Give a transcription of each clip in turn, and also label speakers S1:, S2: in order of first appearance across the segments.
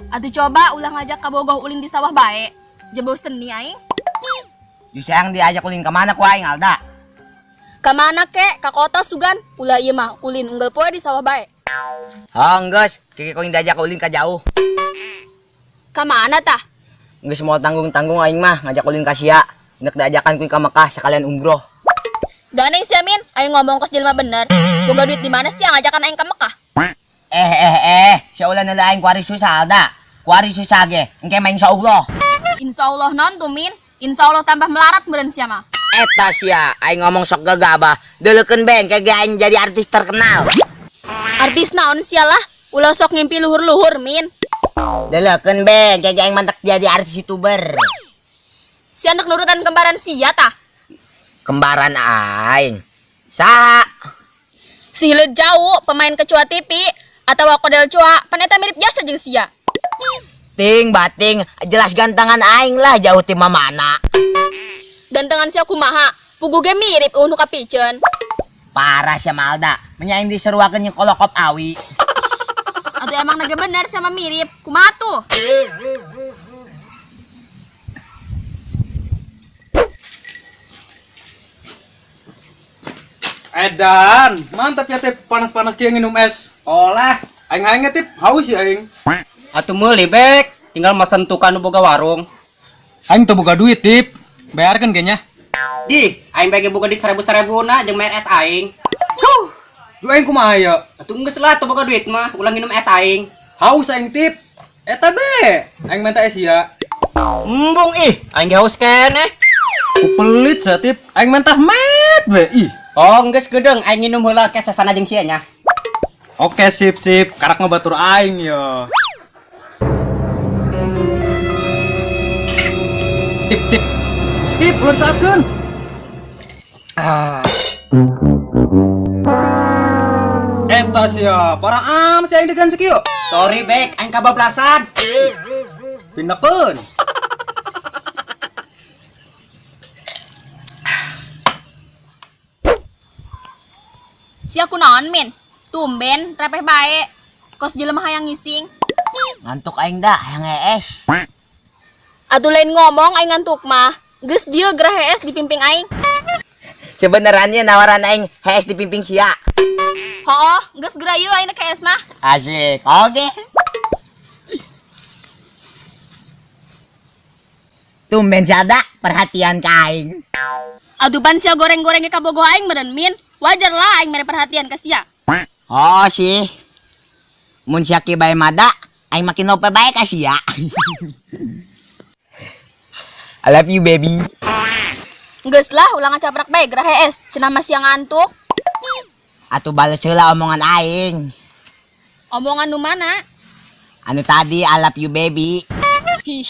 S1: Atuh coba ulah ngajak kabogoh ulin di sawah bae. Jebol seni aing.
S2: Sayang diajak ulin kemana ku aing Alda?
S1: Kamana kek? Ka kota sugan. Ulah ieu mah ulin unggal poe di sawah bae.
S2: Oh, geus, kiki ku diajak ulin ka jauh.
S1: Kamana tah?
S2: Geus moal tanggung-tanggung aing mah ngajak ulin ka sia. Nek diajakan ku ka Mekah sekalian umroh.
S1: Ganeng sia Min, aing ngomong kos jelema bener. Boga duit di mana sia ngajakan aing ka Mekah?
S2: Sia ulah neula aing kuari susah Alda. Kuari susah ge, engke mah insyaallah.
S1: Insyaallah non tuh Min. Insyaallah tambah melarat meureun sia mah.
S2: Eta sia, aing ngomong sok gegabah. Deuleukeun be engke ge aing jadi artis terkenal.
S1: Artis naon sia lah? Ulah sok ngimpi luhur-luhur Min.
S2: Deuleukeun be engke ge aing mantak jadi artis YouTuber.
S1: Sia nek nurutan kembaran sia tah?
S2: Kembaran aing. Saha?
S1: Si Hileud jauh, pemain kecoa TV atau kodel coa, pan eta mirip jasa jeung sia.
S2: Ting bating, jelas gantengan aing lah jauh ti mamana.
S1: Gantengan sia kumaha? Puguh ge mirip eueuh nu kapiceun.
S2: Parah sia Malda, nya aing diseruakeun jeung kolokop awi.
S1: Atuh emang nage bener sama mirip, kumaha tuh?
S3: Edan, mantap ya Tip, panas-panas kieu nginum es.
S4: Olah,
S3: Aing hayang Tip, haus ya aing.
S4: Atuh meuli bek, tinggal mesen tukang nu boga warung.
S3: Aing teu boga duit Tip, bayarkeun ge nya.
S4: Di, aing bage boga duit 1000-1000na jeung bayar es aing.
S3: Huh, ju aing kumaha ya?
S4: Atuh geus lah teu boga duit mah, ulah nginum es aing.
S3: Haus aing Tip. Eta be, aing minta es ya.
S4: Embung ih, aing ge haus keneh.
S3: Ku pelit sia Tip, aing mentah met be ih.
S4: Oh, geus gedeung aing nginum heula ke sasana jeung sia nya.
S3: Oke, sip sip, karak ngebatur aing yo. Tip tip. Tip, ulah disaatkeun.
S4: Ah.
S3: Eta sia, parah amat sia aing degan sakieu.
S4: Sorry bek, aing kabablasan.
S3: Pindahkeun.
S1: Sia kunaon Min? Tumben repeh bae. Kos jelema hayang ngising.
S2: Ngantuk aing dah, hayang hees.
S1: Atuh lain ngomong aing ngantuk mah. Geus dieu gerah hees dipimping aing.
S2: Sebenerannya nawaran aing hees dipimping sia.
S1: Hooh, geus gerah ieu aing rek hees mah.
S2: Asik, oke. Tumben sia da perhatian ka aing.
S1: Aduh ban sia goreng-goreng ge kabogoh aing meureun Min. Wajar lah aing mere perhatian ka sia.
S2: Oh sih. Mun sia ki bae mada, aing makin lope bae ka sia. I love you baby.
S1: Geus lah ulah ngacaprak bae gerah hees, cenah mah sia ngantuk.
S2: Atuh bales heula omongan aing.
S1: Omongan nu mana?
S2: Anu tadi I love you baby.
S1: Hih.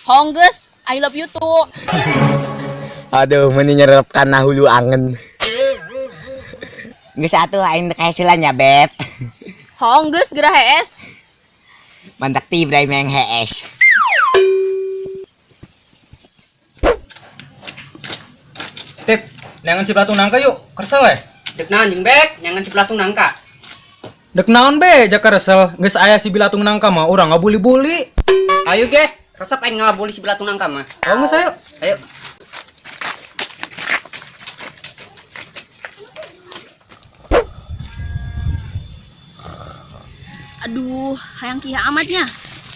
S1: Hong geus, I love you too.
S2: Aduh, meni nyerep kana hulu angen. Geus atuh aing rek hees heula nya, Beb.
S1: Hong geus gerah hees.
S2: Mantak tibra aing hees.
S3: Tip, neangan si belatung nangka yuk, kersel eh.
S4: Dek naon jeung bek, neangan si belatung nangka.
S3: Dek naon be, jaka resel, geus aya si belatung nangka mah urang ngabuli-buli.
S4: Ayo ge, resep aing ngabuli si belatung nangka mah.
S3: Oh geus ayo.
S4: Ayo.
S1: Aduh, hayang kiha amatnya.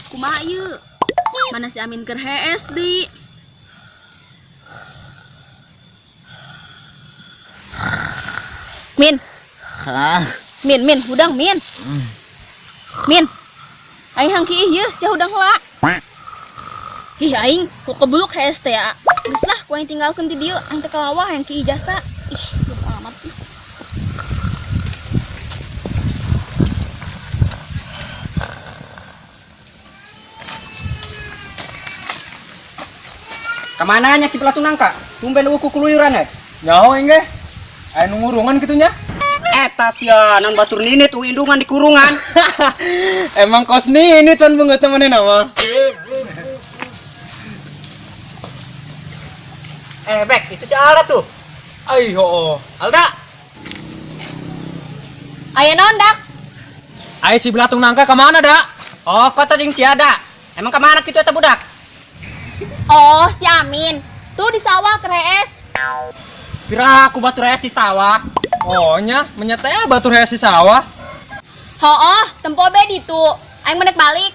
S1: Kumaha ieu? Mana si Amin keur hees di? Min.
S2: Hah?
S1: Min, Min, hudang Min. Min. Aing hang kiih ieu, sia hudang heula. Ih aing ku kebuluk hees teh ya. Geus lah ku aing tinggalkeun ti dieu, aing teh kalawah hayang kiih jasa. Ih, bodoh amat.
S4: Kamana nya si belatung nangka? Tumben eueuh kukuluyuran eh.
S3: Nyaho aing ge. Aya nu ngurungan kitu nya.
S4: Eta sia non batur ninit u indungan di kurungan.
S3: Emang kos ninit pan beungeut manehna mah.
S4: Bek, itu si Alda tuh.
S3: Ai hooh. Alda.
S1: Aya naon, Dak?
S3: Aya si belatung nangka ka mana, Dak?
S4: Oh, kok tadi si ada. Emang kemana kitu eta budak?
S1: Oh, si Amin. Tuh di sawah kerees.
S4: Pira aku batur es di sawah.
S3: Oh nya, menyata batur hees di sawah.
S1: Hooh, tempo be ditu. Aing menek balik.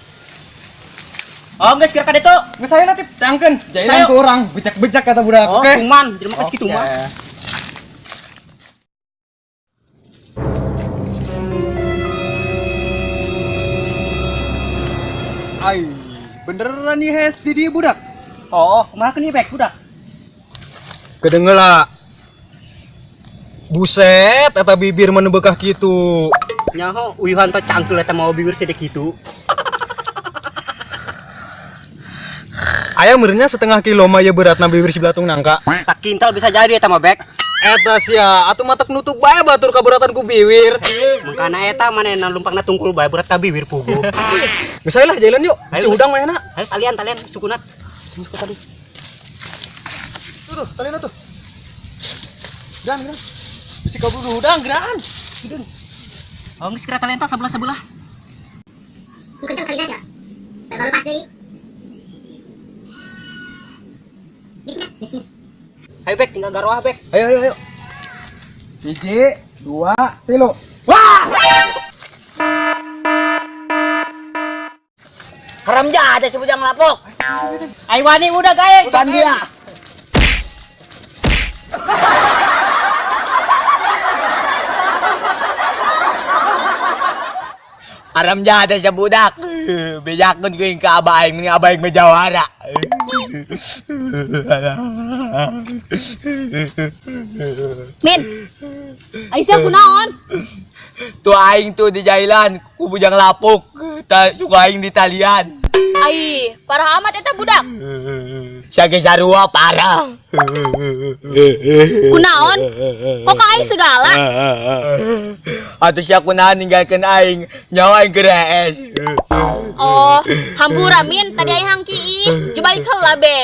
S4: Oh, geus kira ka ditu.
S3: Geus saya nanti tangkeun, jailan
S4: Sayo.
S3: ke urang, becak-becak kata budak.
S4: Oh,
S3: Oke.
S4: kuman, jelema geus kitu mah.
S3: Ai, beneran nih hees di dieu budak.
S4: Oh, kumaha keun ieu bek budak?
S3: Kedengeula. Buset, eta bibir mah nu beukah kitu.
S4: Nyaho uyuhan teh cangkeul eta mau bibir sedek kitu.
S3: Aya meureunnya setengah kilo mah ye beratna bibir si belatung nangka.
S4: Sakintal bisa jadi eta mah bek.
S3: Eta sia, atuh matak nutup bae batur kaberatan ku biwir.
S4: Mangkana eta manehna lumpangna tungkul bae berat ka bibir puguh.
S3: Geus lah jalan yuk.
S4: Ayo,
S3: Si udang mah enak.
S4: Ayo talian talian sukuna. Suku tali.
S3: Tuh tuh, talina tuh. Dan, dan. Bisi kabur udang, geran.
S4: Oh, geus kira talian tah sebelah-sebelah.
S5: Kenceng kali aja. Kalau lepas deh.
S4: Ayo bek tinggal garoah bek.
S3: Ayo, ayo, ayo. 1, 2, 3.
S2: Haram jahat si bujang lapuk.
S4: Ayo wani udah gae.
S2: Bukan dia. Haram jahat si budak. Bejakeun ku ka abah aing, mending abah aing mah jawara.
S1: Min. Aisyah kunaon?
S2: Tuh aing tuh di jailan ku bujang lapuk. Ta suka aing di talian.
S1: Ai, parah amat eta budak.
S2: Siage sarua parah.
S1: Kunaon? Kok ka aing segala?
S2: Atuh sia kunaon ninggalkeun aing, nyawa aing gerees.
S1: Oh, hampura Min, tadi aing hangki ih. Jubalik heula be.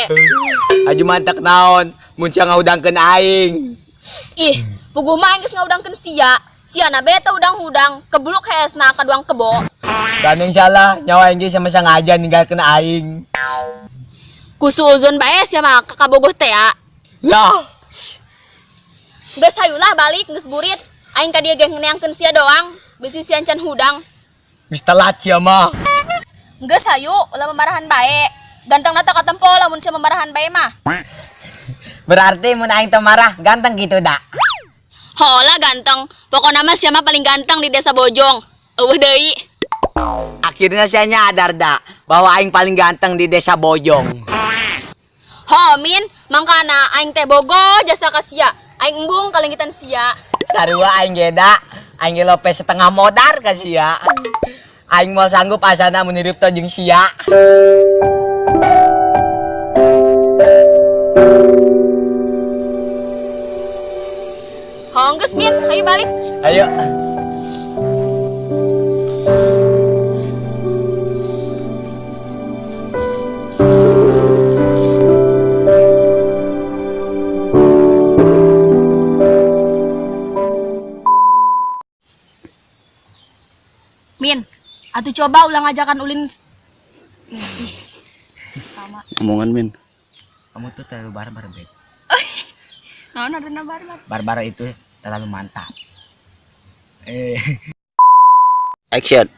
S2: Aju mantak naon, mun sia ngahudangkeun aing.
S1: Ih, puguh mah aing geus ngahudangkeun sia. Sia na be teu hudang-hudang, kebuluk heesna kaduang kebo.
S2: Kan yang salah, nyawa aing ge sama sengaja ninggalkeun aing.
S1: Ku suuzon bae sia mah ka kabogoh teh ya.
S2: Lah,
S1: Geus hayulah balik geus burit. Aing ka dieu ge ngeneangkeun sia doang, bisi sia can hudang.
S2: geus telat sia mah.
S1: Geus hayu ulah memarahan bae. Ganteng na teu katempo lamun sia memarahan bae mah.
S2: Berarti mun aing teu marah, ganteng gitu dak.
S1: Hola ganteng, pokokna mah sia mah paling ganteng di desa Bojong. Eueuh deui.
S2: Akhirnya saya nyadar dak bahwa aing paling ganteng di desa Bojong.
S1: Ho Min, mangkana aing teh bogo jasa ka sia. Aing embung kalenggitan sia.
S2: Sarua aing ge da, aing ge lope setengah modar ka sia. Aing moal sanggup asana mun hirup teh jeung sia.
S1: Ho geus Min, hayu balik.
S2: Ayo.
S1: Min, atuh coba ulang ajakan ulin. Sama.
S6: Omongan Min.
S2: Kamu tuh terlalu barbar, Beb.
S1: Naon ada barbar.
S2: Barbar itu terlalu mantap.
S6: Action.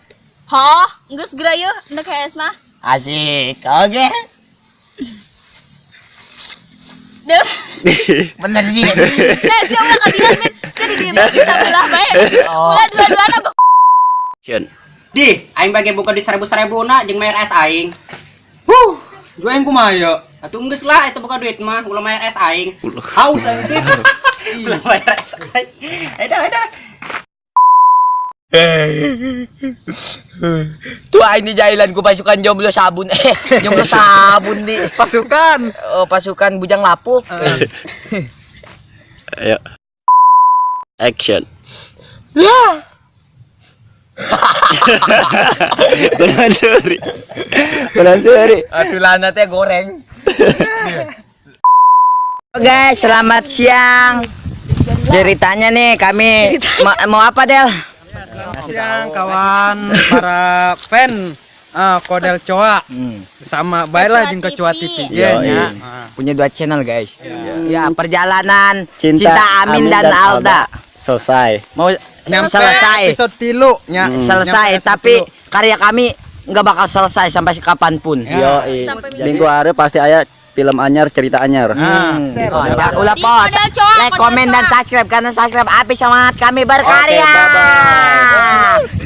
S1: Ho, geus geura yeuh, endek hees mah.
S2: Asik. Oke.
S1: Del.
S2: Bener sih.
S1: Nah, sia ulah kadiran Min. Sia di dieu bae sabelah bae. Ulah dua-duana go.
S6: Action.
S4: Di, aing bage boga duit 1000-1000na jeung mayar es aing.
S3: Huh, ju aing kumaha ye?
S4: Atuh geus lah eta boga duit mah, ulah mayar es aing.
S3: Haus aing teh.
S4: Ulah mayar es aing. Ayo dah, ayo dah.
S2: Tuh aing di jailan ku pasukan jomblo sabun. Jomblo sabun di.
S3: Pasukan.
S2: Oh, pasukan bujang lapuk.
S6: Ayo. Action.
S2: Lah.
S6: Beneran sorry. Beneran sorry.
S2: Atuh lana teh goreng. Guys, selamat siang. Ceritanya nih kami mau apa, Del?
S3: Siang kawan para fan
S7: Ah, Kodel Coa. Sama bae lah jeung Kecoa
S1: TV.
S7: TV ge nya.
S6: Yoi.
S7: Ah.
S2: Punya dua channel, guys. Ya, perjalanan
S6: Cinta,
S2: Cinta, Amin, dan, Alda.
S6: Selesai.
S2: Mau
S7: Nyampe
S2: selesai.
S7: episode 3 nya.
S2: Selesai,
S7: Nyampe episode
S2: tapi
S7: 3.
S2: karya kami nggak bakal selesai sampai kapanpun.
S7: Ya.
S6: Yoi.
S1: Sampai
S6: Minggu hari pasti aya film anyar, cerita anyar.
S7: Ah,
S2: Oh, ya, ulah
S1: Di
S2: pos.
S1: Kodel Coa,
S2: Like,
S1: Kodel
S2: komen, dan
S1: Coa.
S2: subscribe karena subscribe api semangat kami berkarya.
S6: Oke, bye-bye.